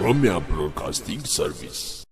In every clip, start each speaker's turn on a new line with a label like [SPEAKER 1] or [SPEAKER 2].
[SPEAKER 1] Oromia Broadcasting Service.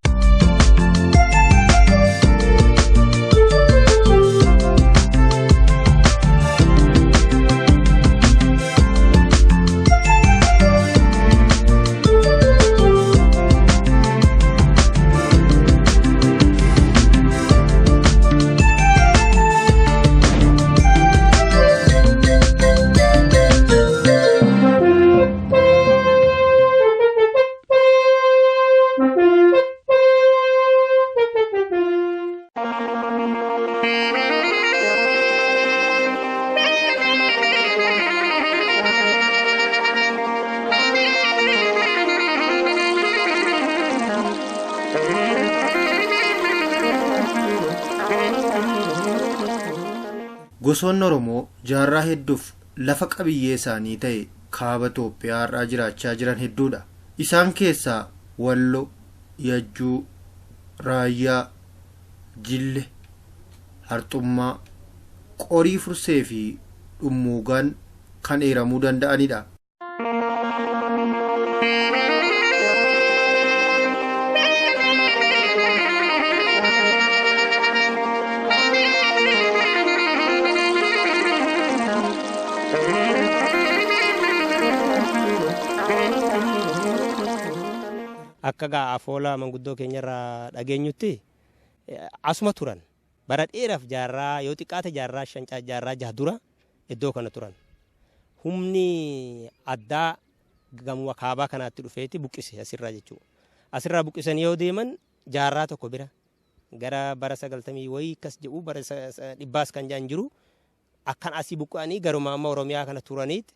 [SPEAKER 2] Gosoonni Oromoo jaarraa hedduuf lafa qabiyyee isaanii ta'e kaaba Itoophiyaa har'aa jiraachaa jiran hedduudha. Isaan keessaa Wallo, Yajjuu, Raayyaa, Jille, Harxummaa, Qorii Fursee fi Dhummuugaan kan eeramuu danda'anidha.
[SPEAKER 3] Akka gaa afoola manguddoo keenyarraa dhageenyutti asuma turan. Bara dheeraaf jaarraa yoo xiqqaate jaarraa shan jaarraa jaha dura iddoo kana turan. Humni addaa gamuma kaabaa kanaatti dhufeeti buqqise asirraa jechuudha. Asirraa buqqisanii yoo deeman jaarraa tokko bira gara bara sagaltamii wayii akkas jedhu bara dhibbaas kan jedhan jiru akkan asii buqqa'anii garuma amma Oromiyaa kana turaniiti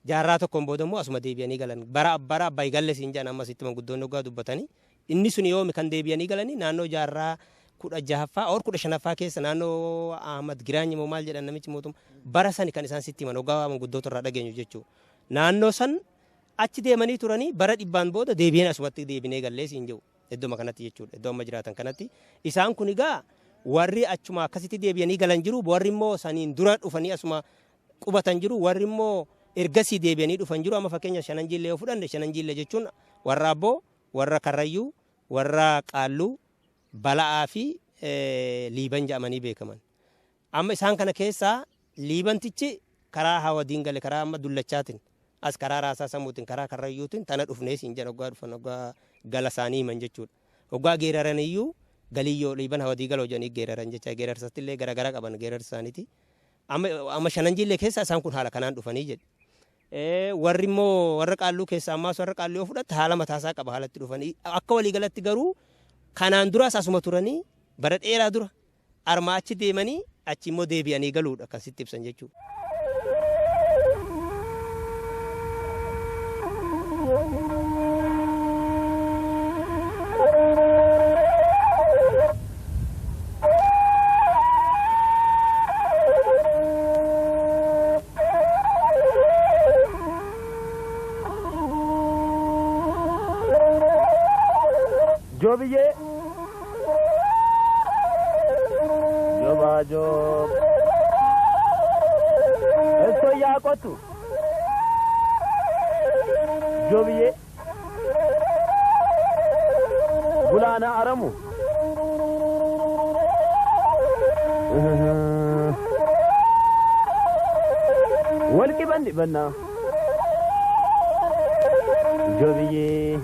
[SPEAKER 3] jaarraa tokkoon booda immoo asuma deebi'anii galan. Bara bara Abbaay Galle siin jedhan ammasitti manguddoonni hoggaa dubbatanii inni sun yoomi kan deebi'anii galanii naannoo jaarraa kudha jahaffaa or kudha shanaffaa keessa naannoo Ahmad Giraany moo maal jedhan namichi mootummaa bara sani kan isaan sitti himan hoggaa manguddoota irraa dhageenyu jechuudha. Naannoo san achi deemanii turanii bara dhibbaan booda deebi'een asumatti deebinee gallee siin jedhu iddoma kanatti jechuudha iddoo amma jiraatan kanatti. Isaan kun egaa warri achuma akkasitti deebi'anii galan jiru warri immoo saniin dura dhufanii asuma qubatan jiru warri immoo ergasii deebi'anii dhufan jiru amma fakkeenya shanan jiillee yoo fudhanne shanan jiillee jechuun warra abboo warra karrayyuu warra qaalluu bala'aa fi liiban jedhamanii beekaman. Amma isaan kana keessaa liibantichi karaa hawadiin gale karaa amma dullachaatiin as karaa raasaa sammuutiin karaa karrayyuutiin tana dhufnee siin jedhan hoggaa dhufan hoggaa gala isaanii himan jechuudha. Hoggaa geeraran iyyuu galiyyoo liiban hawadii galoo jedhanii geeraran jecha geerarsatti illee garagara qaban geerarsa isaaniiti. Amma shanan jiillee keessa isaan kun haala kanaan dhufanii jedhe. Warri immoo warra qaalluu keessaa ammaas warra qaalluu yoo fudhatte haala mataasaa qaba haalatti dhufanii akka waliigalatti garuu kanaan duraas asuma turanii bara dheeraa dura armaa achi deemanii achi immoo deebi'anii galuudha kan sitti ibsan jechuudha.
[SPEAKER 4] Jobiyyee. Jobaa joob. Eessoo yaa qotu. Jobiyyee. Gulaana aramu. Walqi banni bannaa. Jobiyyee.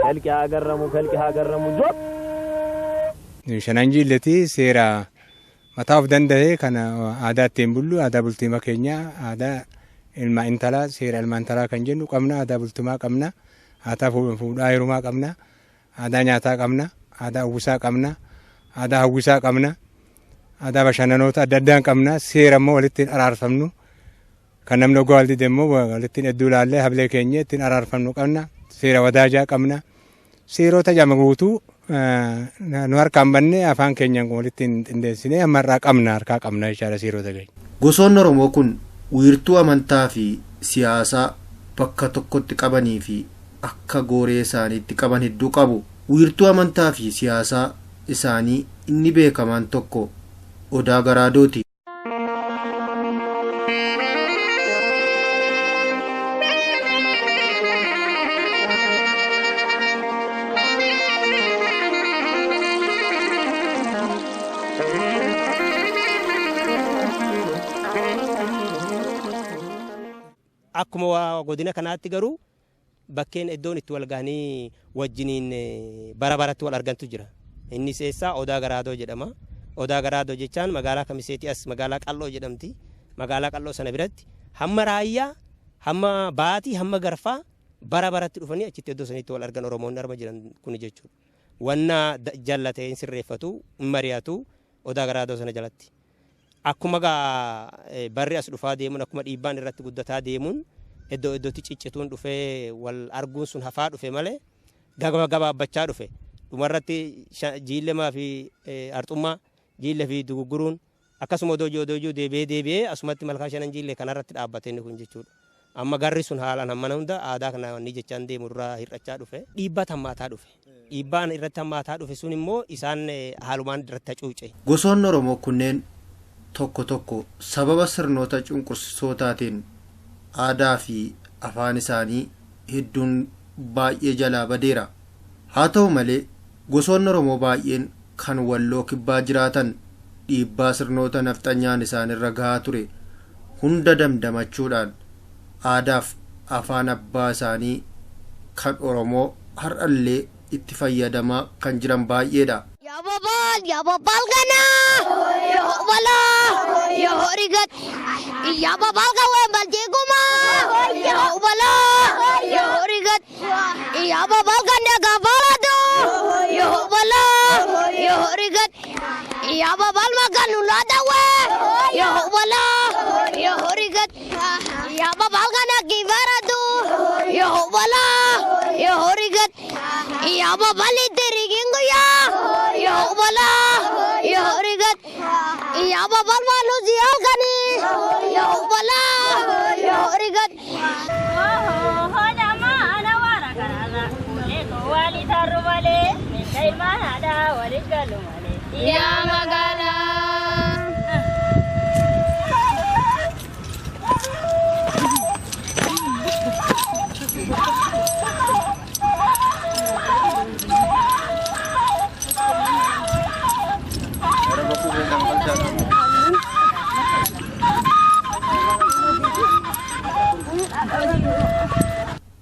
[SPEAKER 4] Kalqi haa garramu kalqi haa garramu job.
[SPEAKER 5] Shanan jiilleeti seera mataa of danda'e kan aadaa ittiin bullu aadaa bultiima keenya aadaa ilma intalaa seera ilma intalaa kan jennu qabna aadaa bultumaa qabna aadaa fuudhaa heerumaa qabna aadaa nyaataa qabna aadaa uwwisaa qabna aadaa hawwisaa qabna aadaa bashannanoota adda addaan qabna seera immoo walitti araarfamnu kan namni oggaa wal dide immoo walittiin hedduu ilaallee hablee keenya ittiin araarfannu qabna seera wadaajaa qabna seerota jama guutuu nu harkaan banne afaan keenyaan walittiin xindeessinee amma irraa qabna harkaa qabna jechaadha seerota keenya.
[SPEAKER 2] Gosoonni Oromoo kun wiirtuu amantaa fi siyaasaa bakka tokkotti qabanii fi akka gooree isaaniitti qaban hedduu qabu. Wiirtuu amantaa fi siyaasaa isaanii inni beekamaan tokko Odaa Garaadooti.
[SPEAKER 3] Akkuma godina kanaatti garuu bakkeen iddoon itti wal gahanii wajjiniin bara baratti wal argantu jira. Innis eessaa Odaa Garaadoo jedhama. Odaa Garaadoo jechaan magaalaa Kamiseetii as magaalaa Qal'oo jedhamti. Magaalaa Qal'oo sana biratti hamma Raayyaa, hamma Baatii, hamma Garfaa bara baratti dhufanii achitti iddoo sanitti wal argan Oromoonni arma jiran kuni jechuudha. Wanna jallatee hin sirreeffatu, hin mari'atu Odaa Garaadoo sana jalatti. Akkuma gaa barri as dhufaa deemuun, akkuma dhiibbaan irratti guddataa deemuun iddoo iddootti ciccituun dhufee wal arguun sun hafaa dhufe malee gabaabbachaa dhufe. Dhumarratti Jiillemaa fi Arxummaa, Jiille fi Dugugguruun akkasuma odoo jiru deebi'ee deebi'ee asumatti Malkaa Shanan Jiillee kanarratti dhaabbate inni kun jechuudha. Amma garri sun haalaan hammana hunda aadaa kana inni jechaan deemu irraa hir'achaa dhufe. Dhiibbaa hammaataa dhufe. Dhiibbaan irratti hammaataa dhufe sun immoo isaan haalumaan irratti hacuuce.
[SPEAKER 2] Gosoonni Oromoo kunneen tokko tokko sababa sirnoota cunqursootaatiin aadaa fi afaan isaanii hedduun baay'ee jalaa badeera. Haa ta'u malee gosoonni Oromoo baay'een kan Walloo Kibbaa jiraatan dhiibbaa sirnoota nafxanyaan isaanirra gahaa ture hunda damdamachuudhaan aadaaf afaan abbaa isaanii kan Oromoo har'allee itti fayyadamaa kan jiran baay'eedha.
[SPEAKER 6] Ya babal, ya babal gana, ya bala, ya horigat, ya babal gawe baljiguma, ya bala, ya horigat, ya babal gana gabalado, ya bala, ya horigat, ya babal makan uladawe, ya bala, ya horigat, ya babal gana gibarado, ya bala, ya horigat, ya babal itirigingu ya. Ya bala, ya horigat, ya babal malu zialgani, ya bala, ya horigat.
[SPEAKER 7] Ya magala.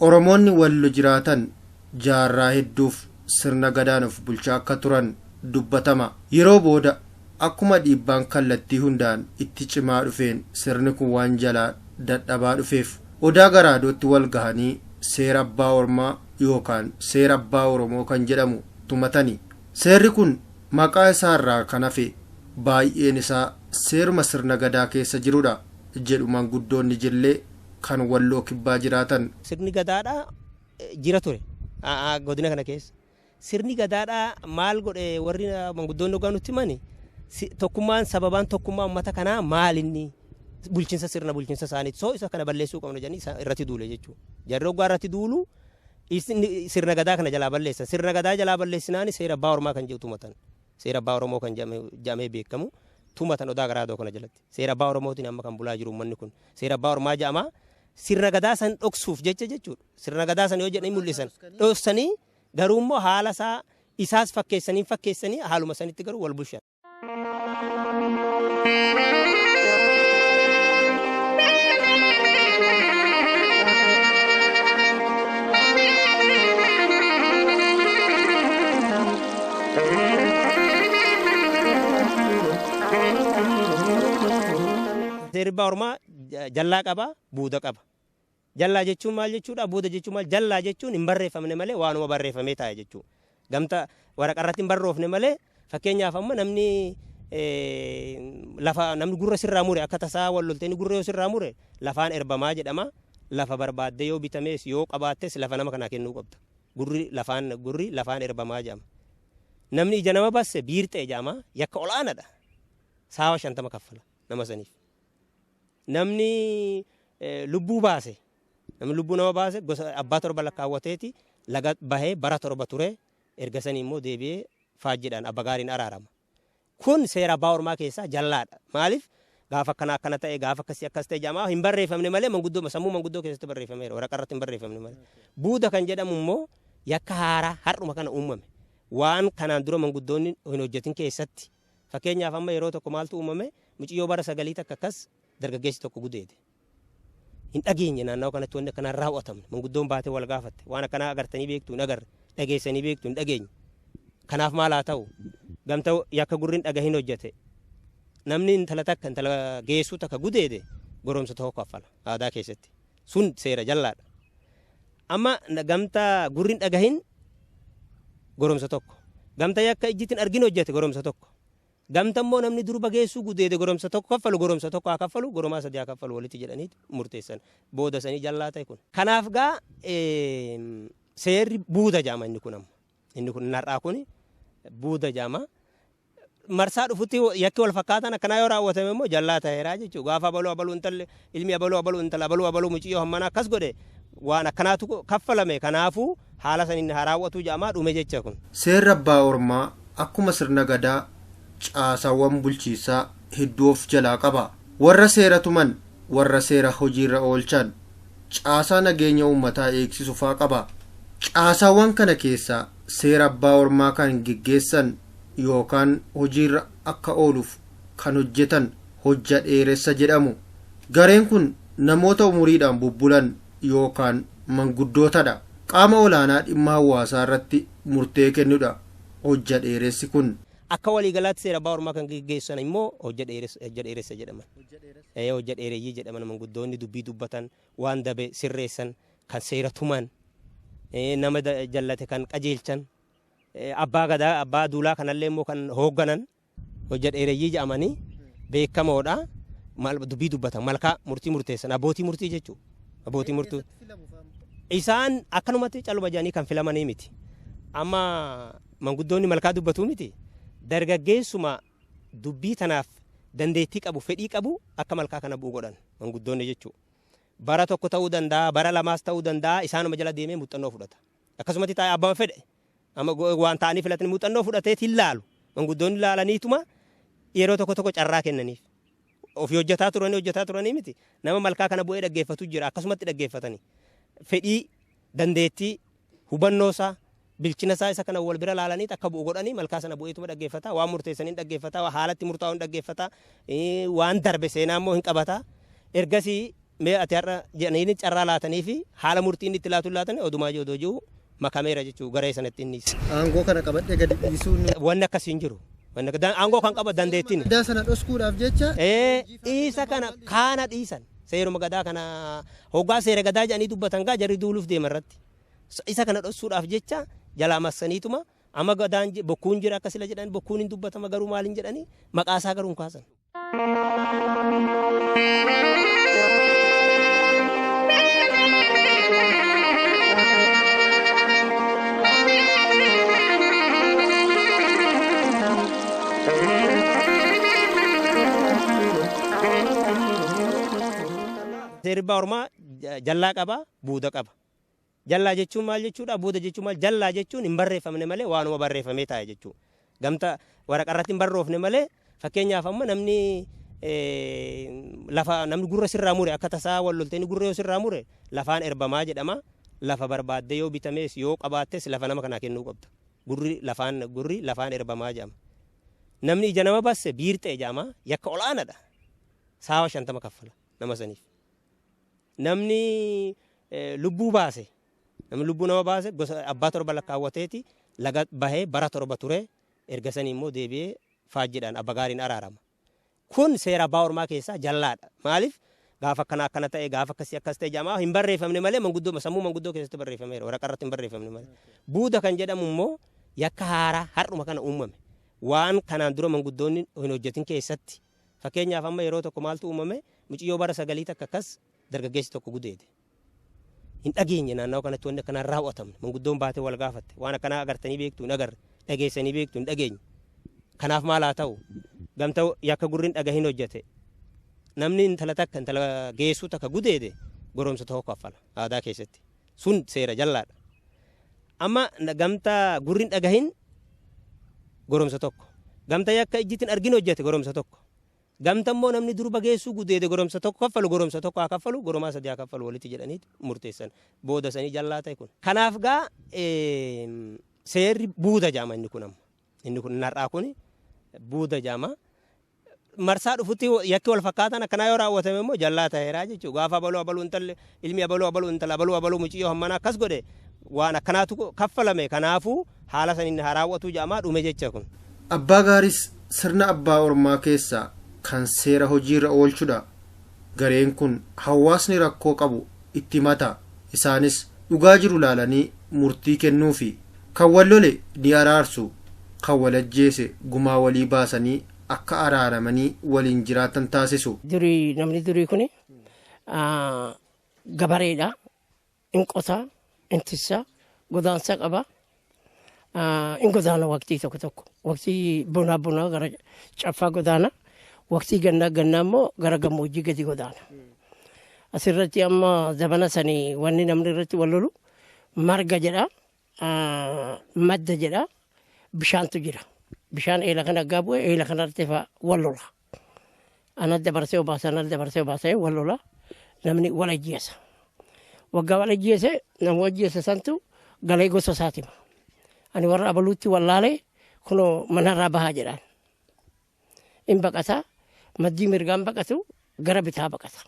[SPEAKER 2] Oromoonni Wallo jiraatan jaarraa hedduuf sirna gadaan of bulchaa akka turan dubbatama. Yeroo booda akkuma dhiibbaan kallattii hundaan itti cimaa dhufeen sirni kun waan jalaa dadhabaa dhufeef Odaa Garaadootti wal gahanii seera abbaa ormaa yookaan seera abbaa Oromoo kan jedhamu tumatani. Seerri kun maqaa isaarraa kan hafe baay'een isaa seeruma sirna gadaa keessa jirudha jedhu manguddoonni Jillee kan Walloo Kibbaa jiraatan.
[SPEAKER 3] Sirni gadaadhaa jira ture godina kana keessa. Sirni gadaadhaa maal godhe warri manguddoonni hoggaa nutti himani, tokkummaan sababaan tokkummaa uummata kanaa maal inni bulchiinsa sirna bulchiinsa isaaniiti. Soo isa kana balleessuu qabna jedhanii irratti duule jechuudha. Jarri hoggaa irratti duulu sirna gadaa kana jalaa balleessan. Sirna gadaa jalaa balleessinaani seera abbaa ormaa kan jedhu tumatan. Seera abbaa Oromoo kan jedhamee beekamu tumatan Odaa Garaadoo kana jalatti. Seera abbaa Oromootiin amma kan bulaa jiru uummanni kun. Seera abbaa ormaa jedhama. Sirna gadaa san dhoksuuf jecha jechuudha. Sirna gadaa san yoo jedhanii mul'isan dhoksanii garuu immoo haala isaa isaas fakkeessanii haaluma sanitti garuu wal bulchan. Seerri abbaa ormaa jallaa qaba, buuda qaba. Jallaa jechuun maal jechuudha? Buuda jechuun maal? Jallaa jechuun hin barreeffamne malee waanuma barreeffamee taa'e jechuudha. Gamta waraqaa irratti hin barroofne malee fakkeenyaaf amma namni lafa namni gurra sirraa mure akka tasaa wal loltee gurra yoo sirraa mure lafaan erbamaa jedhama. Lafa barbaaddee yoo bitamees yoo qabaattes lafa nama kanaa kennuu qabda. Gurri lafaan erbamaa jedhama. Namni ija nama basse biirxee jedhama. Yakka olaanaadha. Saawa 50 kaffala nama saniif. Namni lubbuu baase, namni lubbuu nama baase gosa abbaa 7 lakkaawwateeti laga bahee bara 7 ture erga sanii immoo deebi'ee faajjiidhaan abba gaariin araarama. Kun seera abbaa ormaa keessaa jallaadha. Maaliif gaafa akkana akkana ta'e gaafa akkasii akkas ta'e jedhama hin barreeffamne malee manguddoo sammuu manguddoo keessatti barreeffameera waraqaa irratti hin barreeffamne malee. Buuda kan jedhamu immoo yakka haaraa har'uma kana uumame waan kanaan dura manguddoonni hin hojjetin keessatti fakkeenyaaf amma yeroo tokko maaltu uumame muciyyoo bara 9 takka akkas dargaggeessi tokko gudeede. Hin dhageenye naannoo kanatti wanni akkanaa raawwatamne. Manguddoon baatee wal gaafatte. Waan akkanaa agartanii beektu hin agarre. Dhageessanii beektu hin dhageenye. Kanaaf maal haa ta'u? Gamta yakka gurri hin dhagahin hojjete. Namni intala takka intala geessuu takka gudeede goromsa tokko kaffala aadaa keessatti. Sun seera jallaadha. Amma gamta gurri hin dhagahin goromsa tokko. Gamta yakka ijjitti hin argin hojjete goromsa tokko. Gamta immoo namni durba geessuu gudeede goromsa tokko kaffalu, goromsa tokko haa kaffalu, goromaa sadii haa kaffalu walitti jedhanii murteessan. Booda sanii jallaa ta'e kun. Kanaaf gaa seerri buuda jedhama inni kun amma. Inni kun har'aa kun buuda jedhama. Marsaa dhufutti yakki wal fakkaatan akkanaa yoo raawwatame immoo jallaa ta'eera jechuudha. Gaafa abaluu abaluu intalli ilmi abaluu abaluu intala abaluu abaluu muciyyoo hammana akkas godhe waan akkanaatu kaffalame, kanaafuu haala saniin haa raawwatu jedhamaa dhume jecha kun.
[SPEAKER 2] Seerri abbaa ormaa akkuma sirna gadaa caasaawwan bulchiisaa hedduu of jalaa qaba. Warra seera tuman, warra seera hojiirra oolchan, caasaa nageenya uummataa eegsisu faa qaba. Caasaawwan kana keessaa seera abbaa ormaa kan geggeessan yookaan hojiirra akka ooluuf kan hojjetan hojja dheeressa jedhamu. Gareen kun namoota umuriidhaan bubbulan yookaan manguddootadha. Qaama olaanaa dhimma hawaasaa irratti murtee kennudha hojja dheeressi kun.
[SPEAKER 3] Akka waliigalaatti seera abbaa ormaa kan geggeessan immoo hojja dheeressa jedhaman. Hojja dheereyyii jedhaman, manguddoonni dubbii dubbatan, waan dabe sirreessan, kan seera tuman, nama jallate kan qajeelchan, abbaa gadaa abbaa duulaa kanallee immoo kan hoogganan hojja dheereyyii jedhamanii beekamoodha. Dubbii dubbatan, malkaa murtii murteessan, abbootii murtii jechuudha. Abbootii murtii isaan akkanumatti caluma jedhanii kan filamanii miti. Amma manguddoonni malkaa dubbatuu miti. Dargaggeessuma dubbii tanaaf dandeettii qabu, fedhii qabu akka malkaa kana bu'u godhan manguddoonni jechuudha. Bara tokko ta'uu danda'a, bara lamaas ta'uu danda'a, isaanuma jala deemee muuxannoo fudhata. Akkasumatti taa'ee abbaan fedhe amma waan ta'anii filatanii muuxannoo fudhatee hin laalu. Manguddoonni laalaniituma yeroo tokko tokko carraa kennaniif. Ofii hojjetaa turanii miti. Nama malkaa kana bu'ee dhaggeeffatu jira, akkasumatti dhaggeeffatanii. Fedhii, dandeettii, hubannoo isaa, bilchina isaa isa kana wal bira laalanii akka bu'u godhanii malkaa sana bu'eetuma dhaggeeffata. Waan murteessanii dhaggeeffata, haalatti murtaa'uun dhaggeeffata, waan darbe seenaa immoo hin qabata. Ergasii mee ati har'a jedhanii carraa laatanii fi haala murtiin itti laatu laatanii odumaa jiru odoo jiru makameera jechuu garee sanatti innis.
[SPEAKER 2] Aangoo kana qabadhee gadi dhiisuun.
[SPEAKER 3] Wanni akkasii hin jiru. Aangoo kan qaba dandeettiin.
[SPEAKER 2] Gadaa sana dhoskuudhaaf jecha.
[SPEAKER 3] Dhiisa kana kaana dhiisan. Seeruma gadaa kana hoggaa seera gadaa jedhanii dubbatan gaa jarri duuluuf deema irratti. Isa kana dhossuudhaaf jecha jalaa massaniituma amma gadaan bokkuun jira akka sila jedhan bokkuun hin dubbatama garuu maal hin jedhanii maqaa isaa garuu hin kaasan. Seerri abbaa ormaa jallaa qaba, buuda qaba. Jallaa jechuun maal jechuudha? Buuda jechuun maal? Jallaa jechuun hin barreeffamne malee waanuma barreeffamee taa'e jechuudha. Gamta waraqaa irratti hin barroofne malee, fakkeenyaaf amma namni lafa namni gurra sirraa mure akka tasaa wal loltee gurra yoo sirraa mure lafaan erbamaa jedhama. Lafa barbaaddee yoo bitamees yoo qabaattes lafa nama kanaa kennuu qabda. Gurri lafaan erbamaa jedhama. Namni ija nama basse biirxee jedhama, yakka olaanaadha. Saawa 50 kaffala nama saniif. Namni lubbuu baase, namni lubbuu nama baase gosa abbaa 7 lakkaawwateeti laga bahee bara 7 ture, erga sanii immoo deebi'ee faajjiidhaan abba gaariin araarama. Kun seera abbaa ormaa keessaa jallaadha. Maaliif? Gaafa akkana akkana ta'e, gaafa akkasii akkas ta'e jedhama hin barreeffamne malee manguddoo sammuu manguddoo keessatti barreeffameera, waraqaa irratti hin barreeffamne malee. Buuda kan jedhamu immoo yakka haaraa har'uma kana uumame. Waan kanaan dura manguddoonni hin hojjetin keessatti. Fakkeenyaaf amma yeroo tokko maaltu uumame, muciyyoo bara 9 takka akkas dargaggeessi tokko gudeede. Hin dhageenye naannoo kanatti wanni akkanaa raawwatamne. Manguddoon baatee wal gaafatte. Waan akkanaa agartanii beektu hin agarre. Dhageessanii beektu hin dhageenye. Kanaaf maal haa ta'u? Gamta yakka gurri hin dhagahin hojjete. Namni intala takka intala geessuu takka gudeede goromsa tokko kaffala aadaa keessatti. Sun seera jallaadha. Amma gamta gurri hin dhagahin goromsa tokko. Gamta yakka ijjitti hin argin hojjete goromsa tokko. Gamta immoo namni durba geessuu gudeede goromsa tokko kaffalu, goromsa tokko haa kaffalu, goromaa sadii haa kaffalu walitti jedhanii murteessan. Booda sanii jallaa ta'e kun. Kanaaf gaa seerri buuda jedhama inni kun amma. Inni kun har'aa kun buuda jedhama. Marsaa dhufutti yakki wal fakkaatan akkanaa yoo raawwatame immoo jallaa ta'eera jechuudha. Gaafa abaluu abaluu intalli ilmi abaluu abaluu intala abaluu abaluu muciyyoo hammana akkas godhe waan akkanaatu kaffalame, kanaafuu haala saniin haa raawwatu jedhamaa dhume jecha kun.
[SPEAKER 2] Abbaa Gaaris sirna abbaa ormaa keessaa kan seera hojiirra oolchudha. Gareen kun hawaasni rakkoo qabu itti himata. Isaanis dhugaa jiru laalanii murtii kennuufi. Kan wal lole ni araarsu. Kan wal ajjeese gumaa walii baasanii akka araaramanii waliin jiraatan taasisu.
[SPEAKER 7] Durii namni durii kuni gabareedha. In qotaa, in tissaa, godaansa qaba. In godaana waqtii tokko tokko. Waqtii bonaa bonaa gara caffaa godaana. Waqtii gannaa gannaa immoo gara gammoojjii gadi godaana. Asirratti amma zabana sanii wanni namni irratti wal lolu marga jedha, madda jedha, bishaantu jira. Bishaan eela kana aggaa bu'e eela kanarratti fa'a wal lola. Ana dabarsee obaasa, ana dabarsee obaasa wal lola. Namni wal ajjeesa. Waggaa wal ajjeese nama ajjeese santu galee gosa isaatima. Ani warra abaluutti wallaalee kunoo manarraa bahaa jedhaan. In baqata, maddii mirgaan baqatu, gara bitaa baqata.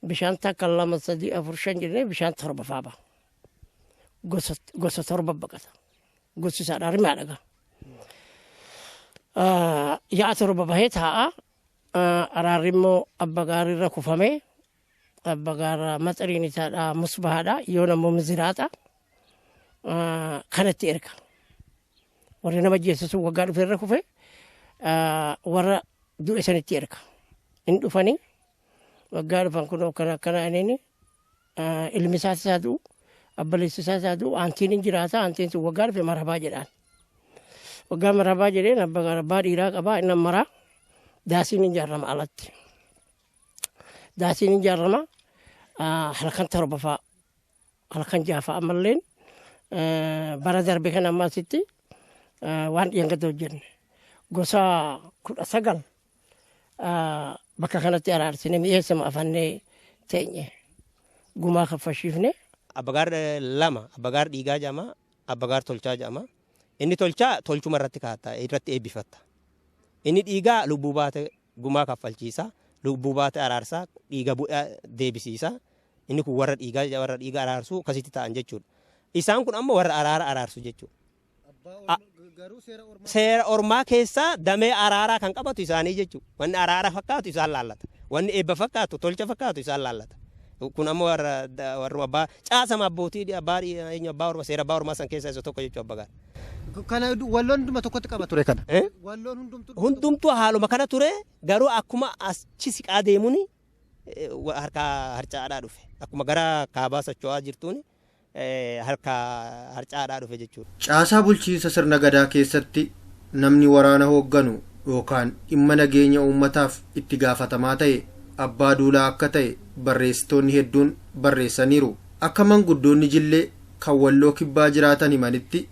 [SPEAKER 7] Bishaan takka, lama, sadii, afur, shan jennee bishaan torba faa baha. Gosa torba baqata. Gosi isaa rimaa dhagaa. Ya'a torba bahee taa'a. Araarri immoo abba gaariirra kufamee abba gaara maxariin isaadha musbahaadha, yoon ammoo miziraaxa kanatti erga. Warri nama ajjeese sun waggaa dhufe irra kufe warra du'e sanitti erga. In dhufanii waggaa dhufan kun akkana akkana inni ilmi isaas isaa du'u, abbaleessi isaas isaa du'u, aantiin hin jiraata, aantiin sun waggaa dhufe marabaa jedhaan. Waggaa marabaa jedheen abba gaara abbaa dhiiraa qabaa, inni maraa daasiin hin ijaarama alatti. Daasiin hin ijaarama halkan 7 fa'a, halkan 6 fa'a. Ammalleen bara darbe kan amma asitti waan dhiyaangatti hojjenne gosa 19 bakka kanatti araarsine, mi'eessama afannee teenye, gumaa kaffashiifne.
[SPEAKER 3] Abbagaar lama, abbagaar dhiigaa jedhama, abbagaar tolchaa jedhama. Inni tolchaa tolchuma irratti kaata, irratti eebbifatta. Inni dhiigaa lubbuu baate gumaa kaffalchiisa, lubbuu baate araarsaa, dhiiga bu'aa deebisiisa. Inni kun warra dhiigaa, warra dhiiga araarsuu akkasitti ta'an jechuudha. Isaan kun ammoo warra araara araarsu jechuudha. Seera ormaa keessaa damee araaraa kan qabatu isaanii jechuudha. Wanni araara fakkaatu isaan laallata. Wanni eebba fakkaatu, tolcha fakkaatu isaan laallata. Kun ammoo warra abbaa caasama abbootii abbaa eenyu abbaa ormaa seera abbaa ormaa san keessaa isa tokko jechuudha abbaa gaara.
[SPEAKER 2] Kana walloon hunduma tokkotti qaba ture kana. Walloon hundumtuu.
[SPEAKER 3] Hundumtuu haaluma kana ture, garuu akkuma achi siqaa deemuun harka harcaadhaa dhufe. Akkuma gara kaabaa socho'aa jirtuun harka harcaadhaa dhufe jechuudha.
[SPEAKER 2] Caasaa bulchiinsa sirna gadaa keessatti namni waraana hoogganu yookaan dhimma nageenya uummataaf itti gaafatamaa ta'e abbaa duulaa akka ta'e barreessitoonni hedduun barreessaniiru. Akka manguddoonni Jillee kan Walloo Kibbaa jiraatan himanitti,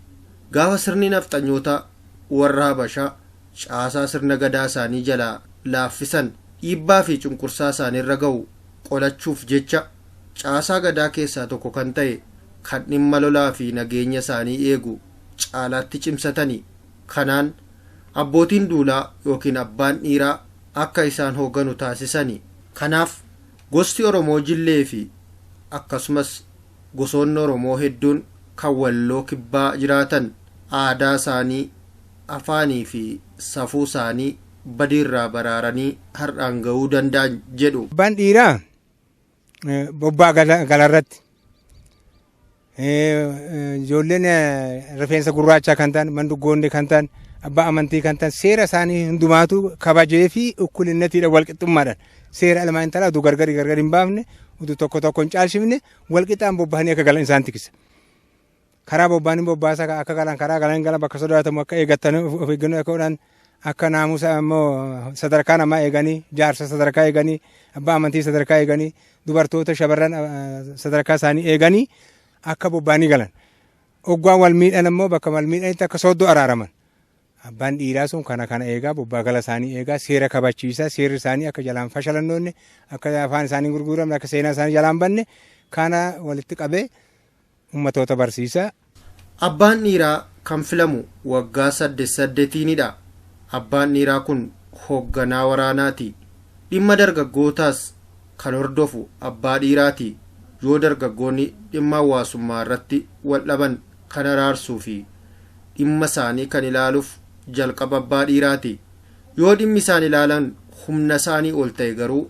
[SPEAKER 2] gaafa sirni nafxanyootaa warra Habashaa caasaa sirna gadaa isaanii jalaa laaffisan, dhiibbaa fi cunqursaa isaaniirra ga'u qolachuuf jecha caasaa gadaa keessaa tokko kan ta'e kan dhimma lolaa fi nageenya isaanii eegu caalaatti cimsatani. Kanaan abbootiin duulaa yookiin abbaan dhiiraa akka isaan hoogganu taasisani. Kanaaf gosti Oromoo Jillee fi akkasumas gosoonni Oromoo hedduun kan Walloo Kibbaa jiraatan aadaa isaanii, afaanii fi safuu isaanii badiirraa baraaranii har'aan ga'uu danda'an jedhu.
[SPEAKER 5] Abbaan dhiiraa bobbaa galarratti ijoolleen rifeensa gurraachaa kan ta'an, manduggoonni kan ta'an, abbaa amantii kan ta'an, seera isaanii hundumaatu kabajee fi ukkulinnatiidha, walqixxummaadhaan seera ilmaan intalaa utuu gargari gargar hin baafne, utuu tokko tokko hin caalchifne, walqixxaan bobbahanii akka galan isaan tikisa. Karaa bobba'anii bobbaasa akka galan, karaa galan galan, bakka sodaatamu akka eeggatanii, of eeggannoo akka godhan, akka naamusa immoo sadarkaa namaa eeganii, jaarsa sadarkaa eeganii, abbaa amantii sadarkaa eeganii, dubartoota shamarran sadarkaa isaanii eeganii akka bobba'anii galan. Oggaa wal miidhan immoo bakka wal miidhanitti akka sooddoo araaraman. Abbaan dhiiraa sun kana kana eegaa, bobbaa gala isaanii eegaa, seera kabachiisaa, seerri isaanii akka jalaan fashalannoonne, akka afaan isaanii gurguramne, akka seenaa isaanii jalaan banne kana walitti qabee ummatoota barsiisaa.
[SPEAKER 2] Abbaan dhiiraa kan filamu waggaa saddeet saddeetiinidha. Abbaan dhiiraa kun hoogganaa waraanaati. Dhimma dargaggootaas kan hordofu abbaa dhiiraati. Yoo dargaggoonni dhimma hawaasummaa irratti wal dhaban kan araarsuu fi dhimma isaanii kan ilaaluuf jalqaba abbaa dhiiraati. Yoo dhimmi isaan ilaalan humna isaanii ol ta'e garuu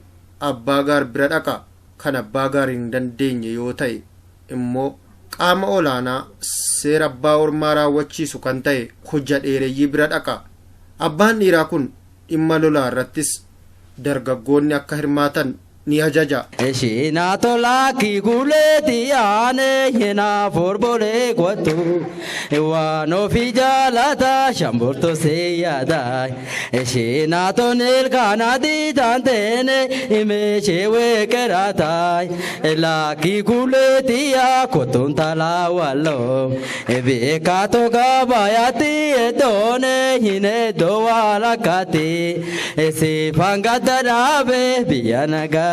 [SPEAKER 2] abbaa gaar bira dhaqa. Kan abbaa gaar hin dandeenye yoo ta'e immoo qaama olaanaa seera abbaa ormaa raawwachiisu kan ta'e hojja dheereyyii bira dhaqa. Abbaan dhiiraa kun dhimma lolaa irrattis dargaggoonni akka hirmaatan ni ajaja.
[SPEAKER 8] Ishina tola kiguleeti aane hina forbolee kottu waan ofii jaalata shamburto seeyyaada. Ishina tonel kanadi taanteene imeeshee weeqeraata. Laaki guleeti yaa kottuun talaa walloo beekaatoo gabayaatti eddoone hin eddoo walakkaatti siifan gadda dhaabee biyya nagaa.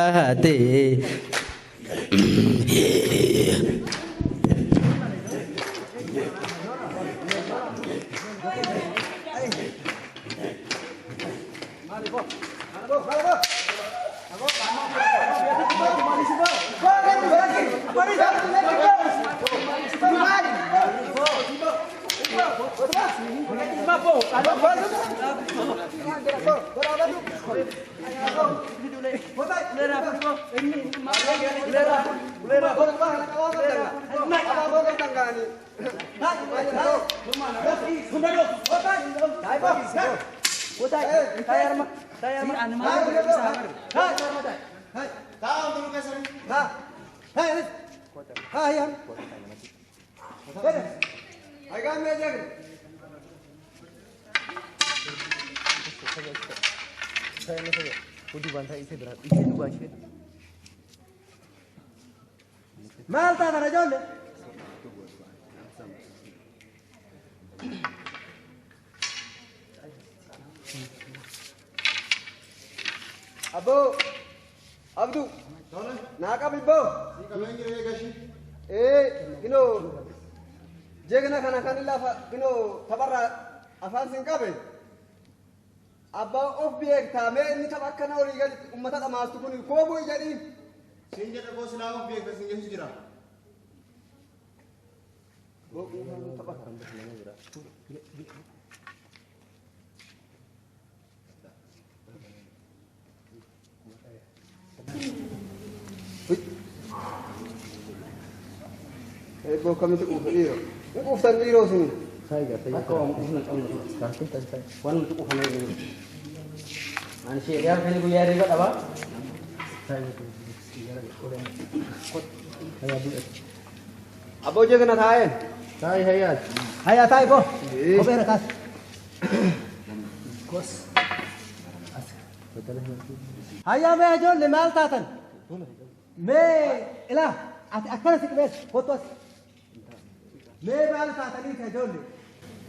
[SPEAKER 9] Maal taatan ijoollee?
[SPEAKER 10] Abboo Abduu naa qabi boo. Ee kinoo jeegna kana kan lafa kinoo tapharraa afaan sin qabe. Abbaa of beektaa mee inni tapha akkana olii gadi uummata dhamaastu kun koo bu'i jedhiin.
[SPEAKER 11] Siin jedha boo silaa of beekta siin jechu jira.
[SPEAKER 10] Eebboo akkamitti quufa dhiiroo? Hin quuftan dhiiroo isin.
[SPEAKER 8] Akka waan quufna qabnu waan nuti quufamee jiru. Ani sheeriyaa kan guyyaa hirriba dhabaa.
[SPEAKER 10] Abboo jeegna taa'een.
[SPEAKER 11] Taa'i hayyaa.
[SPEAKER 9] Hayyaa taa'i boo. Kophee rakaas. Hayyaa mee ijoollee maal taatan? Mee ilaa ati akkana si qibeessi kottu as. Mee maal taataniiti ijoollee?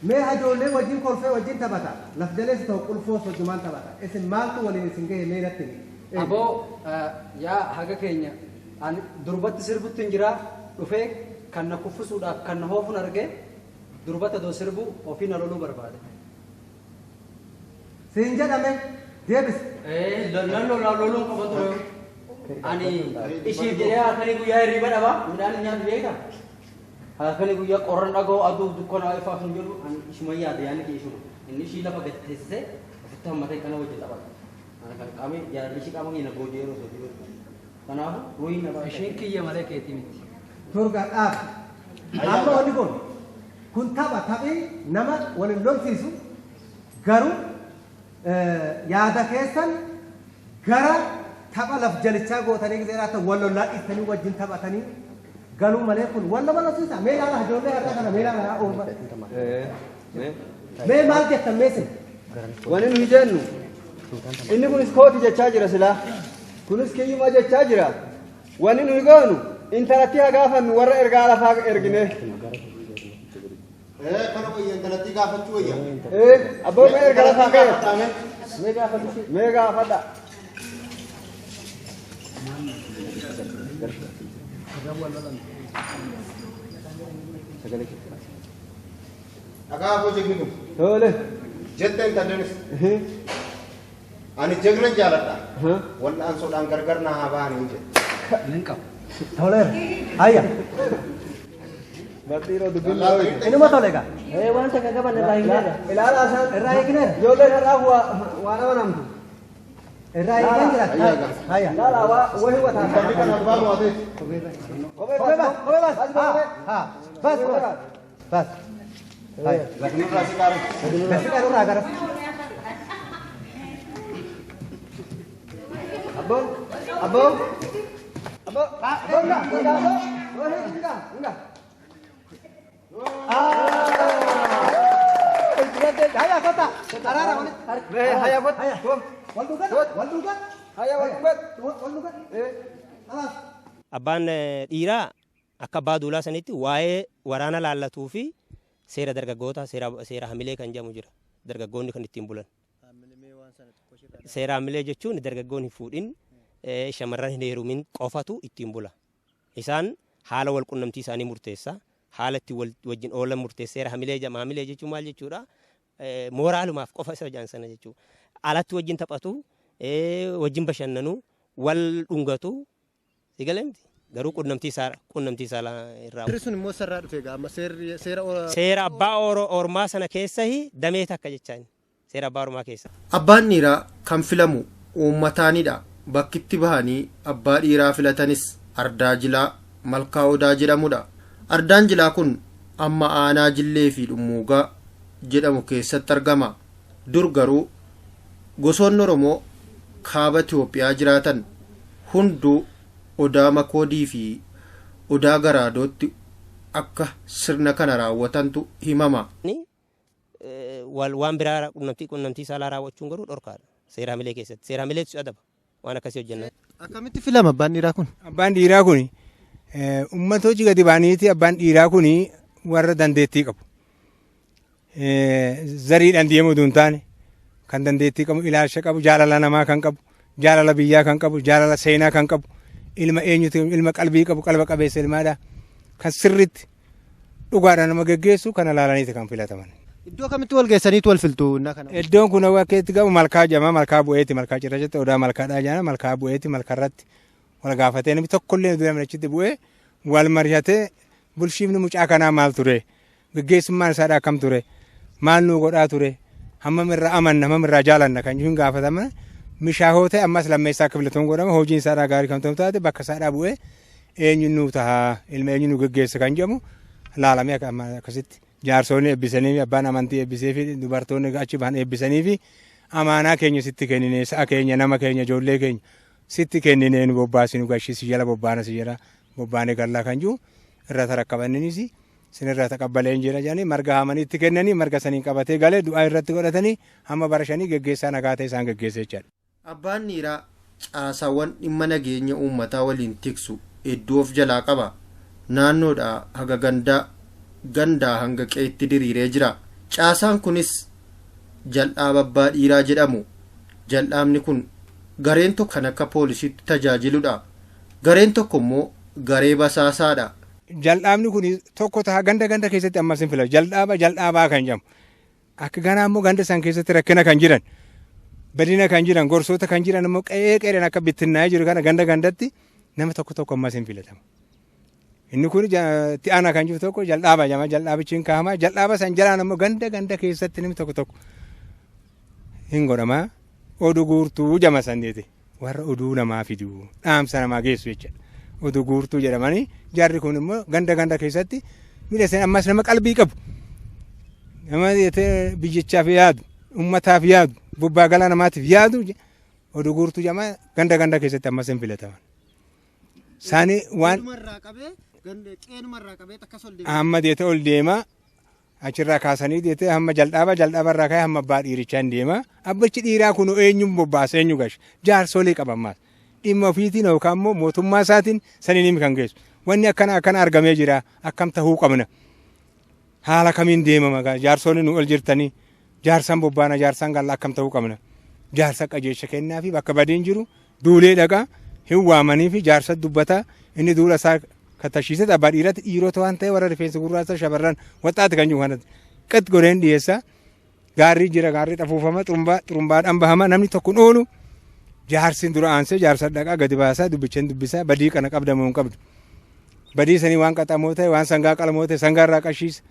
[SPEAKER 9] Mee ijoollee wajjin kolfee wajjin taphata. Laf jaleessi ta'u qulfoos wajjumaan taphata. Isin maaltu waliin isin gahe mee natti himi?
[SPEAKER 8] Aboo yaa haga keenya ani durbatti sirbutti hin jiraa dhufee kan na kuffisuudhaaf kan na hoofuun argee durbata doo sirbu ofii na loluu barbaade.
[SPEAKER 9] Siin jedhame deebisi.
[SPEAKER 8] Nan lolaa loluun qaba ture. Ani ishiif jedhee halkanii guyyaa hirriba dhabaa midhaan hin nyaatu beekaa. Halkanii guyyaa qorran dhaga'u aduu dukkanaa ifaaf hin jedhu ani ishuma yaada yaadni kee ishuma. Inni ishii lafa gadi teessisee ofitti hammatee kana wajjin taphata. Ani kan qaamni jaalalli ishii qaama keenya booji'ee yeroo osoo jiru. Kanaafuu ruuhii na baay'ee.
[SPEAKER 12] Ishiin kiyya malee keetii miti.
[SPEAKER 9] Turga dhaab. Amma wanni kun tapha taphii nama waliin lolsiisu garuu yaada keessan gara tapha laf jalichaa gootanii gisee laata wal lollaa dhiistanii wajjin taphatanii galuu malee kun wal nama lolsiisa. Mee ilaala ijoollee har'a kana mee ilaala oolma. Mee maal jettan mee isin?
[SPEAKER 10] Wanni nuyi jennu inni kunis kooti jechaa jira silaa kunis kiyyuma jechaa jira. Wanni nuyi goonu intalatti haa gaafannu warra ergaa lafaa ergine.
[SPEAKER 11] Kana wayya intalatti gaafachuu wayya.
[SPEAKER 10] Abboo mee erga lafaa ka'e. Mee gaafadha.
[SPEAKER 11] Dhagaa hojii kun.
[SPEAKER 10] Tole.
[SPEAKER 11] Jette intallenis. Ani jagnan jaaladha. Wal'aansoodhaan gargar na haa ba'anii jedhe.
[SPEAKER 9] Nin qaba. Toleera. Hayya. Inuma tole egaa.
[SPEAKER 8] Waan takka qaban irraa hiikneera.
[SPEAKER 10] Ilaalaa isaan.
[SPEAKER 9] Irraa hiikneera.
[SPEAKER 10] Ijoolleen har'aa waan amanamtu.
[SPEAKER 9] Irraa hiikneen jira. Hayya.
[SPEAKER 10] Ilaalaa waa wahii wataa.
[SPEAKER 11] Sabni kan abbaa mo'ateeti.
[SPEAKER 9] Kophee baas. Kophee baas. Haa. Haa. Baas. Baas. Hayya.
[SPEAKER 11] Lagnurraa si qaara.
[SPEAKER 9] Gasi qaarurraa gara.
[SPEAKER 10] Abbo. Abbo. Abbo. Abbo nga. Nga abbo. Wahii nga. Nga.
[SPEAKER 9] Hayya kota. Araara walitti.
[SPEAKER 10] Hayya kot.
[SPEAKER 9] Wal duukaa. Wal duukaa.
[SPEAKER 10] Hayya wal duukaa.
[SPEAKER 9] Wal duukaa. Alaas.
[SPEAKER 3] Abbaan dhiiraa akka abbaa duulaa sanitti waa'ee waraana laallatuu fi seera dargaggoota seera hamilee kan jedhamu jira. Dargaggoonni kan ittiin bulan. Seera hamilee jechuun dargaggoon hin fuudhin, shamarran hin heerumin qofatu ittiin bula. Isaan haala wal qunnamtii isaanii murteessa. Haala itti wajjin oolan murteessa. Seera hamilee jedhama. Hamilee jechuun maal jechuudha? Mooraalumaaf qofa isa jedhan sana jechuudha. Alatti wajjin taphatu, wajjin bashannanu, wal dhungatu. Si galee miti? Garuu qunnamtii saalaa irraa.
[SPEAKER 2] Seerri sun immoo sarraa dhufe egaa amma seera
[SPEAKER 3] Seera abbaa ormaa sana keessa damee takka jechaan. Seera abbaa ormaa keessa.
[SPEAKER 2] Abbaan dhiiraa kan filamu uummataanidha. Bakkitti bahanii abbaa dhiiraa filatanis Ardaa Jilaa Malkaa Odaa jedhamudha. Ardaan Jilaa kun amma aanaa Jillee fi Dhummuugaa jedhamu keessatti argama. Dur garuu gosoonni Oromoo kaaba Itoophiyaa jiraatan hunduu Odaa Makoodii fi Odaa Garaadootti akka sirna kana raawwatantu himama.
[SPEAKER 3] Waan biraa qunnamtii saalaa raawwachuun garuu dhorkaadha. Seera hamilee keessatti. Seera hamileetu si adaba. Waan akkasii hojjennaan.
[SPEAKER 2] Akkamitti filama abbaan dhiiraa kun?
[SPEAKER 5] Abbaan dhiiraa kun uummata hojii gadi ba'aniiti. Abbaan dhiiraa kun warra dandeettii qabu. Zariidhaan deemuu osoo hin taane kan dandeettii qabu, ilaalcha qabu, jaalala namaa kan qabu, jaalala biyyaa kan qabu, jaalala seenaa kan qabu, ilma eenyuti, ilma qalbii qabu, qalba qabeessa ilmaadha. Kan sirriitti dhugaadhaan nama geggeessu kana ilaalaniiti kan filataman.
[SPEAKER 2] Iddoo kamitti wal geessaniitu wal filtu innaa kana?
[SPEAKER 5] Iddoon kun akka itti gahu malkaa jedhama. Malkaa bu'eeti. Malkaa cirrachaatti odaa malkaadhaa jedhama. Malkaa bu'eeti. Malkaarratti wal gaafatee namni tokkollee dura achitti bu'ee wal mari'atee bulchiifni mucaa kanaa maal ture? Geggeessummaan isaadhaa akkam ture? Maal nuu godhaa ture? Hammam irraa amanna? Hammam irraa jaalanna? Kan jiru gaafatama. Mishaa hoo ta'e ammas lammeessaa akka filatamu godhama. Hojiin isaadhaa gaarii kan ta'u taate bakka isaadhaa bu'ee eenyu nuu ta'a? Ilma eenyu nu geggeessa kan jedhamu laalamee akkasitti. Jaarsoonni eebbisanii fi abbaan amantii eebbisee fi dubartoonni achi bahan eebbisanii fi amaanaa keenya sitti kennine, sa'a keenya, nama keenya, ijoollee keenya sitti kennine, nu bobbaasi, nu gashii, si jala bobbaana, si jala bobbaane gallaa kan jiru irra tarakkabanninis sinirraa taqabbalee jira jedhanii marga haamanii itti kennanii marga saniin qabatee galee du'aa irratti godhatanii hamma bara 5 geggeessaa nagaa ta'e isaan geggeessa jechaadha.
[SPEAKER 2] Abbaan dhiiraa caasaawwan dhimma nageenya uummataa waliin tiksu hedduu of jalaa qaba. Naannoodhaa haga gandaa, gandaa hanga qe'eetti diriiree jira. Caasaan kunis jal'aaba abbaa dhiiraa jedhamu. Jal'aabni kun gareen tokko kan akka poolisiitti tajaajiludha. Gareen tokko immoo garee basaasaadha.
[SPEAKER 5] Jal'aabni kun tokko ta'a ganda ganda keessatti ammas hin filatu. Jal'aaba jal'aabaa kan jedhamu. Akka ganaa immoo ganda isaan keessatti rakkina kan jiran, badina kan jiran, gorsoota kan jiran immoo qe'ee qe'een akka bittinnaa'ee jiru kana ganda gandatti nama tokko tokko ammas hin filatamu. Inni kun itti aanaa kan jiru tokko jal'aaba jedhama. Jal'aabichi hin kaa'ama. Jal'aaba san jalaan immoo ganda ganda keessatti namni tokko tokko hin godhama. Oduu guurtuu jama sanneeti. Warra oduu namaa fidu, dhaamsa namaa geessu jechuudha. Oduu guurtuu jedhamanii jarri kun immoo ganda ganda keessatti miidhagsan ammas nama qalbii qabu. Nama biyyichaaf yaadu, uummataaf yaadu, bobbaa galaa namaatiif yaadu oduu guurtuu jedhama ganda ganda keessatti ammas hin filataman. Isaanii waan hamma deete ol deema achirraa kaasanii deete hamma jal'aaba jal'aaba irraa ka'ee hamma abbaa dhiirichaa hin deema. Abbichi dhiiraa kun eenyuun bobbaasa eenyu gasha jaarsolii qaba ammaas. Dhimma ofiitiin yookaan immoo mootummaa isaatiin saniin himi kan geessu. Wanni akkana akkana argamee jira akkam tahuu qabna. Haala kamiin deemama jaarsolii nu ol jirtanii jaarsan bobbaana jaarsan galla akkam tahuu qabna. Jaarsa qajeelcha kennaa fi bakka badiin jiru duulee dhaqa hin waamanii fi jaarsa dubbataa inni duula isaa kattashiisee abbaa dhiiratti dhiirota waan ta'e warra rifeensa gurraacha shamarran waxxaati kan jiru kanatti qix godheen dhiyeessa. Gaarri jira, gaarri xafuufama, xurumbaadhaan bahama, namni tokko hin oolu. Jaarsin dura aansee jaarsa dhaqaa gadi baasaa, dubbichaan dubbisaa, badii kana qabda moo hin qabdu. Badii sanii waan qaxamoo ta'e, waan sangaa qalamoo ta'e sangaa irraa qashiisa.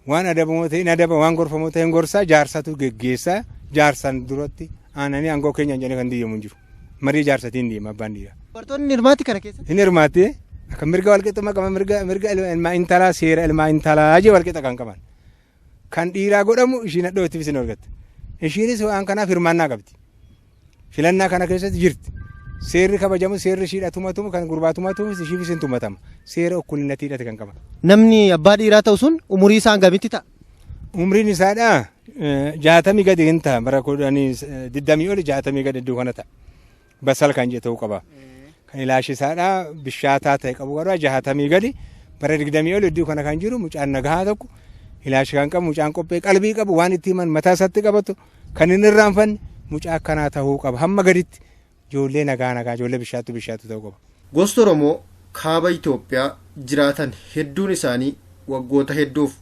[SPEAKER 5] Waan adabamoo ta'e hin adaba, waan gorfamoo ta'e hin gorsaa, jaarsatu geggeessaa. Jaarsan duratti aananii aangoo keenyaan jedhanii kan diyyamu hin jiru. Marii jaarsatiin deema abbaan dhiiraa.
[SPEAKER 9] Dubartoonni hirmaatti kana keessa?
[SPEAKER 5] Hin hirmaatti. Akka mirga walqixxummaa qaba, mirga ilmaa intalaa, seera ilmaa intalaa jee walqixa kan qaban. Kan dhiiraa godhamu ishiin hadhoo itti isin argatte. Ishiinis waan kanaaf hirmaannaa qabdi. Filannaa kana keessatti jirti. Seerri kabajamu, seerri ishiidha tumatumu, kan gurbaa tumatumus ishiifis hin tumatama. Seera okkulinnatiidhati kan qaban.
[SPEAKER 9] Namni abbaa dhiiraa ta'u sun umurii isaa hangamitti ta'a?
[SPEAKER 5] Umriin isaadha 60 gadi hin ta'a, bara 10, 20 oli, 60 gadi iddoo kana ta'a. Basal kan jedhu ta'uu qaba. Kan ilaashi isaadha bishaataa ta'e qabu garuu 60 gadi, bara 20 oli iddoo kana kan jiru, mucaan nagahaa tokko, ilaashi kan qabu, mucaan qophee qalbii qabu, waan itti himan mataa isaatti qabatu, kan hin irraanfanne, mucaa akkanaa ta'uu qaba. Hamma gaditti ijoollee nagaa nagaa, ijoollee bishaattu bishaattu ta'uu qaba.
[SPEAKER 2] Gosti Oromoo kaaba Itoophiyaa jiraatan hedduun isaanii waggoota hedduuf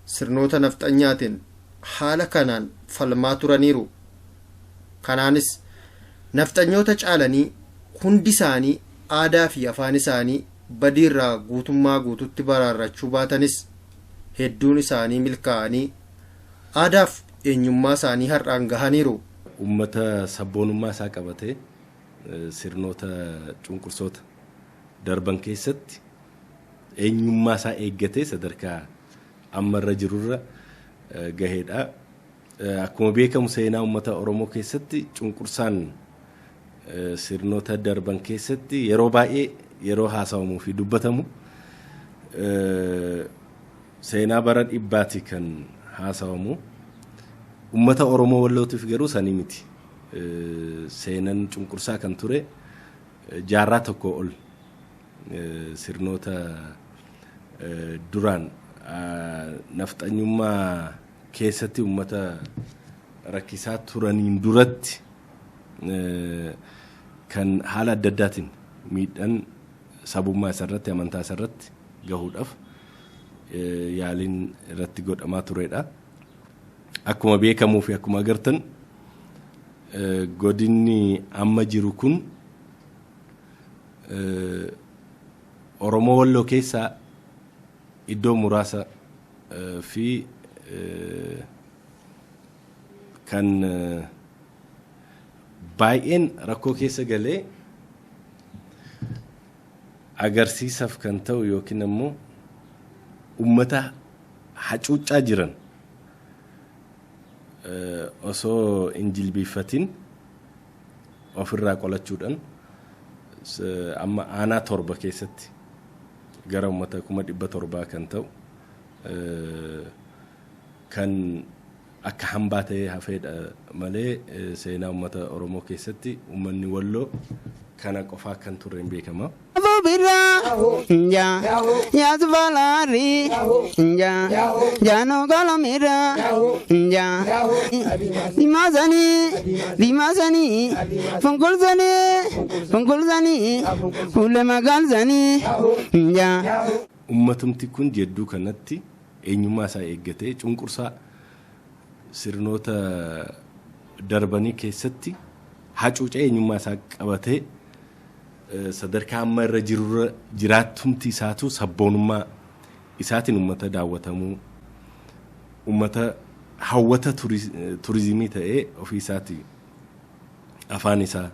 [SPEAKER 2] sirnoota nafxanyaatiin haala kanaan falmaa turaniiru. Kanaanis nafxanyoota caalanii hundi isaanii aadaa fi afaan isaanii badiirraa guutummaa guututti baraarrachuu baatanis, hedduun isaanii milkaa'anii aadaaf eenyummaa isaanii har'aan gahaniiru.
[SPEAKER 12] Uummata sabboonummaa isaa qabatee sirnoota cunqursoota darban keessatti eenyummaa isaa eeggatee sadarkaa ammarra jirurra gaheedha. Akkuma beekamu, seenaa uummata Oromoo keessatti cunqursaan sirnoota darban keessatti yeroo baay'ee yeroo haasawamuu fi dubbatamu seenaa bara dhibbaati kan haasawamu. Uummata Oromoo Wallootiif garuu sanii miti. Seenan cunqursaa kan ture jaarraa tokko ol sirnoota duraan nafxanyummaa keessatti uummata rakkisaa turaniin duratti kan haala adda addaatiin miidhaan sabummaa isarratti, amantaa isarratti gahuudhaaf yaaliin irratti godhamaa turedha. Akkuma beekamuu fi akkuma agartan, godinni amma jiru kun Oromoo Walloo keessaa iddoo muraasa fi kan baay'een rakkoo keessa galee agarsiisaaf kan ta'u yookiin ammoo ummata hacuuccaa jiran osoo hin jilbiiffatin ofirraa qolachuudhaan amma aanaa torba keessatti gara uummata 700,000 kan ta'u kan akka hambaa ta'ee hafeedha malee, seenaa uummata Oromoo keessatti uummanni Walloo kana qofaa kan ture hin beekama.
[SPEAKER 13] Birra ja yasbalari ja jano galamira ja dimasani dimasani funkulsani funkulsani kulemagalsani ja.
[SPEAKER 12] Uummatumti kun jedduu kanatti eenyummaa isaa eeggatee cunqursaa sirnoota darbanii keessatti hacuucee eenyummaa isaa qabatee sadarkaa amma irra jirurra jiraattumti isaatu sabboonummaa isaatiin uummata daawwatamuu, uummata hawwata turizimii ta'ee, ofii isaati afaan isaa,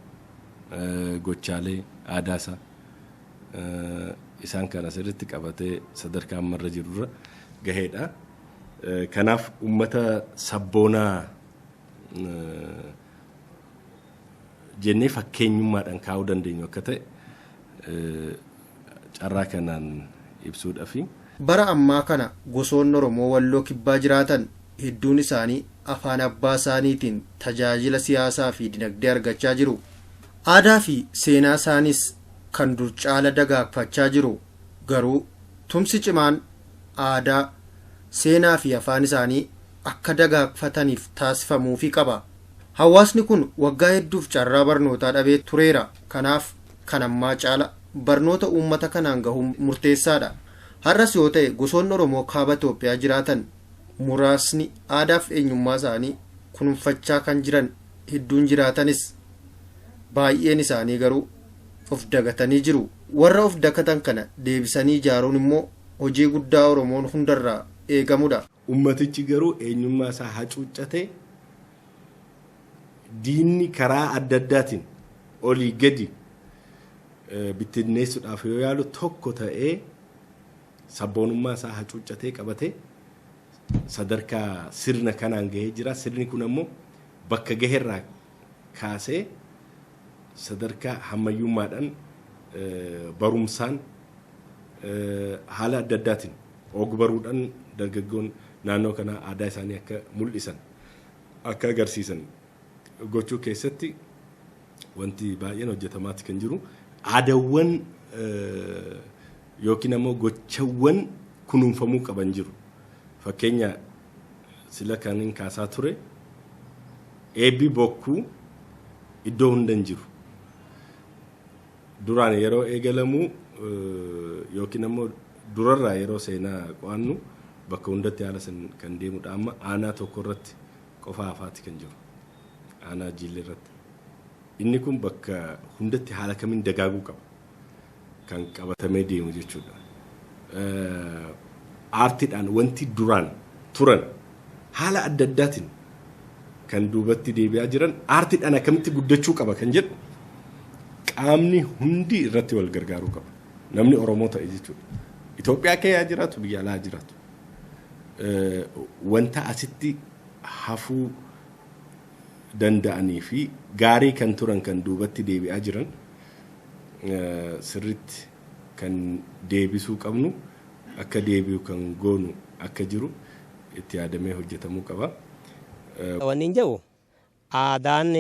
[SPEAKER 12] gochaalee aadaa isaa isaan kana sirriitti qabatee sadarkaa amma irra jirurra gaheedha. Kanaaf uummata sabboonaa jennee fakkeenyummaadhaan kaa'uu dandeenyu akka ta'e carraa kanaan ibsuudhaafi.
[SPEAKER 2] Bara ammaa kana gosoonni Oromoo Walloo Kibbaa jiraatan hedduun isaanii afaan abbaa isaaniitiin tajaajila siyaasaa fi dinagdee argachaa jiru. Aadaa fi seenaa isaaniis kan dur caala dagaagfachaa jiru. Garuu tumsi cimaan aadaa, seenaa fi afaan isaanii akka dagaagfataniif taasifamuufii qaba. Hawaasni kun waggaa hedduuf carraa barnootaa dhabee tureera. Kanaaf kan ammaa caala barnoota uummata kanaan gahuun murteessaadha. Har'as yoo ta'e, gosoonni Oromoo kaaba Itoophiyaa jiraatan Muraasni aadaaf eenyummaa isaanii kunuunfachaa kan jiran hedduun jiraatanis, baay'een isaanii garuu of dagatanii jiru. Warra of dagatan kana deebisanii ijaaruun immoo hojii guddaa Oromoon hundarraa eegamudha.
[SPEAKER 12] Ummatichi garuu eenyummaa isaa hacuuccatee, diinni karaa adda addaatiin olii gadi bittinneessuudhaaf yoo yaalu, tokko ta'ee sabboonummaa isaa hacuuccatee qabatee sadarkaa sirna kanaan gahee jira. Sirni kun ammoo bakka gaheerraa kaasee sadarkaa hammayyummaadhaan, barumsaan, haala adda addaatiin og-baruudhaan dargaggoon naannoo kanaa aadaa isaanii akka mul'isan, akka agarsiisan gochuu keessatti wanti baay'een hojjetamaati kan jiru. Aadaawwan yookiin ammoo gochawwan kunuunfamuu qaban jiru. Fakkeenya sila kan hin kaasaa ture, eebbi bokkuu iddoo hunda hin jiru. Duraan yeroo eegalamu yookiin ammoo durarraa yeroo seenaa qo'annu bakka hundatti haala san kan deemudha. Amma aanaa tokko irratti qofa hafaati kan jiru. Aanaa Jiillee irratti. Inni kun bakka hundatti haala kamiin dagaaguu qaba kan qabatamee deemu jechuudha. Aartiidhaan wanti duraan turan haala adda addaatiin kan duubatti deebi'aa jiran aartiidhaan akkamitti guddachuu qaba kan jedhu qaamni hundi irratti wal gargaaruu qaba. Namni Oromoo ta'e jechuudha. Itoophiyaa keessa jiraatu, biyya alaa jiraatu. Wanta asitti hafuu danda'anii fi gaarii kan turan kan duubatti deebi'aa jiran sirritti kan deebisuu qabnu, akka deebi'u kan goonu akka jiru itti yaadamee hojjetamuu qaba.
[SPEAKER 3] Wanni hin jedhu, aadaan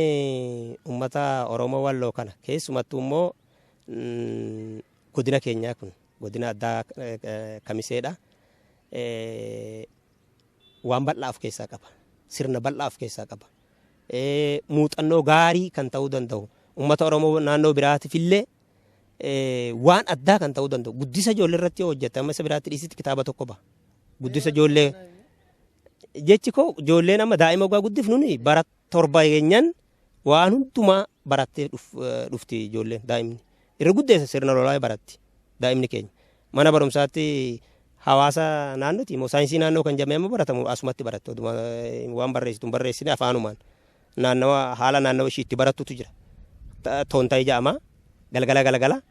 [SPEAKER 3] uummata Oromoo Walloo kana, keessumattuu immoo godina keenyaa kun, godina addaa Kamiseedha. Waan bal'aa of keessaa qaba. Sirna bal'aa of keessaa qaba. Muuxannoo gaarii kan ta'uu danda'u, uummata Oromoo naannoo biraatiif illee waan addaa kan ta'uu danda'u, guddisa ijoollee irratti yoo hojjette, amma isa biraatti dhiisitti kitaaba tokko ba'a. Guddisa ijoollee jechi koo, ijoolleen amma daa'ima ogaa guddifnu bara 7 keenyan waan hundumaa barattee dhufti ijoolleen. Daa'imni irra guddeessa sirna lolaa baratti. Daa'imni keenya mana barumsaatti hawaasa naannooti immoo saayinsii naannoo kan jedhamee amma baratamu asumatti baratte. Waan barreessitu hin barreessine, afaanumaan naannawa haala naannawa ishii itti barattutu jira. Toontayi jedhama, galgala galgala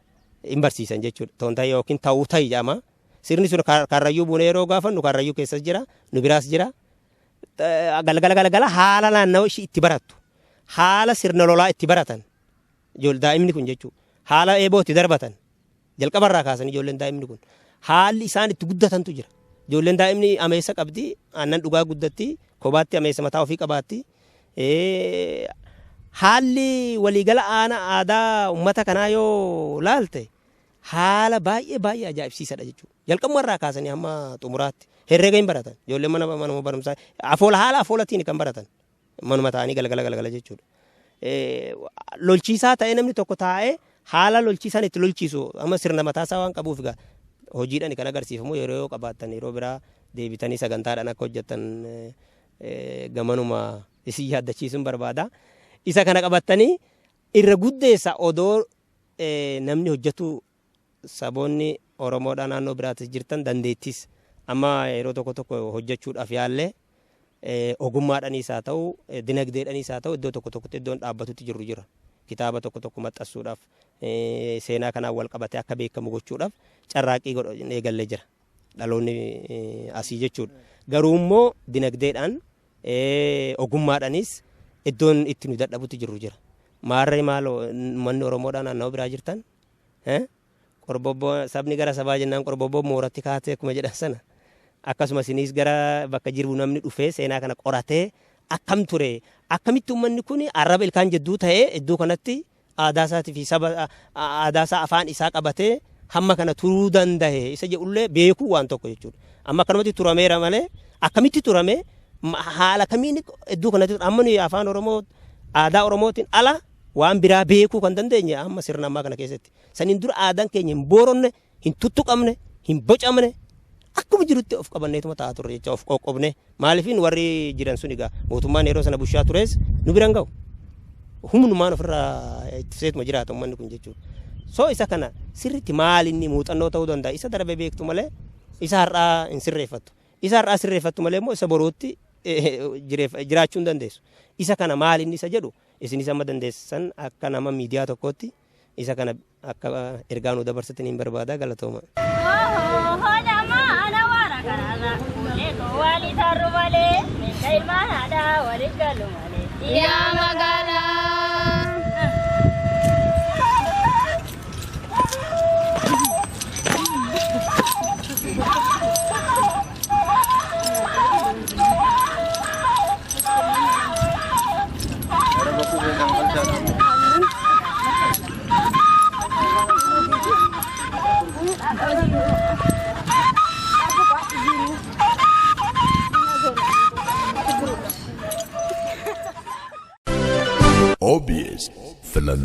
[SPEAKER 3] hin barsiisan jechuudha. Toontayi yookiin ta'uu ta'i jedhama. Sirni sun Karrayyuu buunee yeroo gaafannu Karrayyuu keessas jira, nu biraas jira. Galgala galgala haala naannawa ishii itti barattu, haala sirna lolaa itti baratan daa'imni kun jechuudha, haala eeboo itti darbatan jalqabarraa kaasanii ijoolleen daa'imni kun haalli isaan itti guddatantu jira. Ijoolleen daa'imni ameessa qabdi, aannan dhugaa guddatti, kophaatti ameessa mataa ofii qabaatti. Haalli waliigala aana aadaa uummata kanaa yoo laalte haala baay'ee baay'ee ajaa'ibsiisadha jechuudha. Jalqabumarraa kaasanii hamma xumuraatti herreega hin baratan. Ijoolleen mana barumsaa afoola, haala afoolatiin kan baratan manuma ta'anii galgala galgala jechuudha. Lolchiisaa ta'ee namni tokko taa'ee haala lolchiisaan itti lolchiisu amma sirna mataasaa waan qabuuf egaa hojiidhaan kan agarsiifamu yeroo yoo qabaattan, yeroo biraa deebitanii sagantaadhaan akka hojjettan gamanuma isin yaaddachiisuun barbaada. Isa kana qabattanii irra guddeessa odoo namni hojjetu, saboonni Oromoodhaa naannoo biraatis jirtan dandeettis amma yeroo tokko tokko hojjechuudhaaf yaallee, ogummaadhaanis haa ta'u, dinagdeedhaanis haa ta'u, iddoo tokko tokkotti iddoon dhaabbatutti jirru jira. Kitaaba tokko tokko maxxansuudhaaf, seenaa kanaan wal qabatee akka beekamu gochuudhaaf carraaqqii eegallee jira. Dhaloonni asii jechuudha. Garuu immoo dinagdeedhaan, ogummaadhaanis iddoon itti nu dadhabutti jirru jira. Maarree maaloo, manni Oromoodhaa naannoo biraa jirtan, qorbobboo sabni gara sabaa jennaan qorbobboo mooratti kaatee akkuma jedhan sana, akkasuma isinis gara bakka jiru namni dhufee seenaa kana qoratee akkam ture, akkamitti uummanni kun arraba ilkaan jidduu ta'ee iddoo kanatti aadaa isaatii fi saba aadaa isaa, afaan isaa qabatee hamma kana turuu danda'e isa jedhullee beekuu waan tokko jechuudha. Amma akkanumatti turameera malee akkamitti turame, haala kamiin iddoo kanatti amma nuyi afaan Oromoo, aadaa Oromootiin ala waan biraa beekuu kan dandeenye amma sirna ammaa kana keessatti. Saniin dura aadaan keenya hin booronne, hin tuttuqamne, hin bocamne. Akkuma jirutti of qabanneetuma taa'aa turre jecha, of qoqqobne. Maaliifin warri jiran sun egaa mootummaan yeroo sana bushaa tures nu biran ga'u. Humnumaan ofirraa ittiseetuma jiraata uummanni kun jechuudha. So isa kana sirriitti maal inni muuxannoo ta'uu danda'a? Isa darbe beektu malee isa har'aa hin sirreeffattu. Isa har'aa sirreeffattu malee immoo isa boruutti jiraachuu hin dandeessu. Isa kana maal inni isa jedhu isinis amma dandeessan akka nama miidiyaa tokkootti isa kana akka ergaa nu dabarsatan hin barbaada. Galatooma.
[SPEAKER 6] Yaa magaalaa.
[SPEAKER 1] OBS filan.